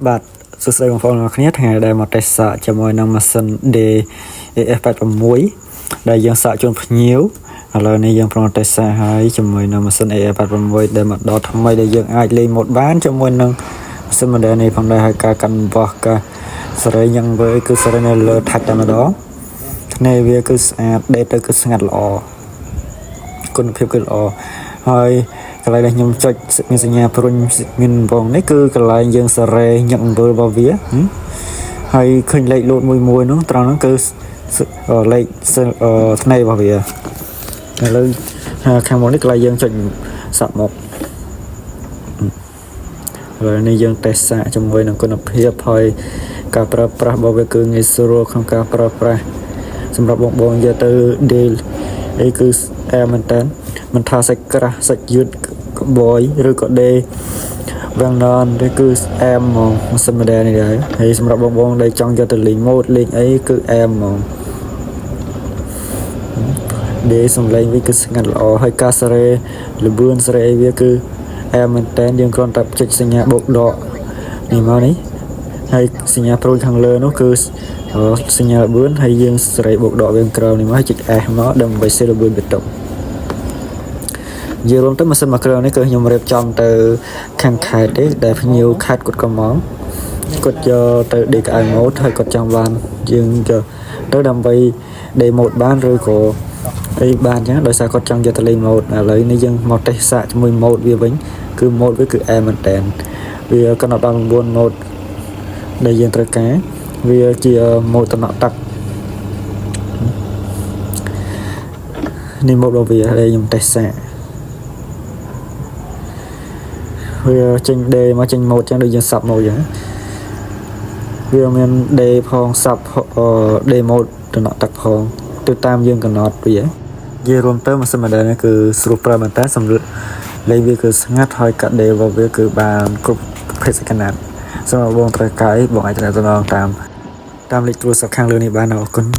បាទសួស្តីបងប្អូនទាំងអស់គ្នាថ្ងៃដែលមកតេស្តសាកជាមួយនឹងម៉ាស៊ីន DAF86 ដែលយើងសាកជូនភ្ញៀវឥឡូវនេះយើងប្រងតេស្តសាកហើយជាមួយនឹងម៉ាស៊ីន AF86 ដែលមកដល់ថ្មីដែលយើងអាចលេងម៉ូតបានជាមួយនឹងម៉ាស៊ីន model នេះផងដែរហើយការកាន់វាស់ការសេរីយ៉ាងវើគឺសេរីនៅលើ touch តែម្ដងធ្នេវាគឺស្អាតដេកទៅគឺស្ងាត់ល្អគុណភាពគឺល្អហើយកន្លែងដែលខ្ញុំចុចមានសញ្ញាព្រុញមានវងនេះគឺកន្លែងយើងសេរីញឹកអំពើរបស់វាហើយឃើញលេខលោតមួយមួយនោះត្រង់ហ្នឹងគឺលេខធ្នេរបស់វាឥឡូវខាងមុខនេះកន្លែងយើងចុចសាក់មកឥឡូវនេះយើងតេស្តសាកជាមួយនឹងគុណភាពហើយការប្រើប្រាស់របស់វាគឺងាយស្រួលក្នុងការប្រើប្រាស់សម្រាប់បងបងយកទៅ deal អីគឺអែមែនតើមិនថាសាច់ក្រាស់សាច់យឺតក្បយឬក៏ដេវាំងននទេគឺអែមហ្មងម៉ាស៊ីន model នេះដែរហើយសម្រាប់បងបងដែលចង់យកទៅលេងម៉ូតលេងអីគឺអែមហ្មងដេសំឡេងវាគឺស្ងាត់ល្អហើយការសារ៉េលបឿនសារ៉េអីវាគឺអែមមែនតើយើងគ្រាន់តែចុចសញ្ញាបូកដកនេះមកនេះហើយសញ្ញាព្រួយខាងលើនោះគឺសញ្ញាលបឿនហើយយើងសេរីបូកដកវាក្រោមនេះមកចុច S មកដើម្បីសេលបឿនបន្ទុកនិយាយរួមទៅម៉ាស៊ីនមួយគ្រឿងនេះគឺខ្ញុំរៀបចំទៅខាងខេត្តទេដែលភ្ញៀវខេត្តគាត់ក៏មកគាត់យកទៅ DKI mode ហើយគាត់ចង់បានយើងយកទៅដើម្បី D mode បានឬក៏អីបានអញ្ចឹងដោយសារគាត់ចង់យកទៅលេង mode ឥឡូវនេះយើងមកតេស្តសាកជាមួយ mode វាវិញគឺ mode វាគឺអែមែនតើវាកំណត់ដល់9 mode ដែលយើងត្រូវការវាជា mode តំណក់ទឹកនេះ mode របស់វាដែលខ្ញុំតេស្តសាកវាចេញ D មកចេញ mode ចឹងដូចយើងសាប់ mode ចឹងវាមាន D ផងសាប់ D mode តំណក់ទឹកផងទៅតាមយើងកំណត់វានិយាយរួមទៅម៉ាស៊ីន model នេះគឺស្រួលប្រើមែនតើសម្រាប់លេងវាគឺស្ងាត់ហើយកាត់ D របស់វាគឺបានគ្រប់ប្រភេទសក្តាសម្រាប់បងត្រូវការអីបងអាចទំនាក់ទំនងតាមតាមលេខទូរស័ព្ទខាងលើនេះបានអរគុណ។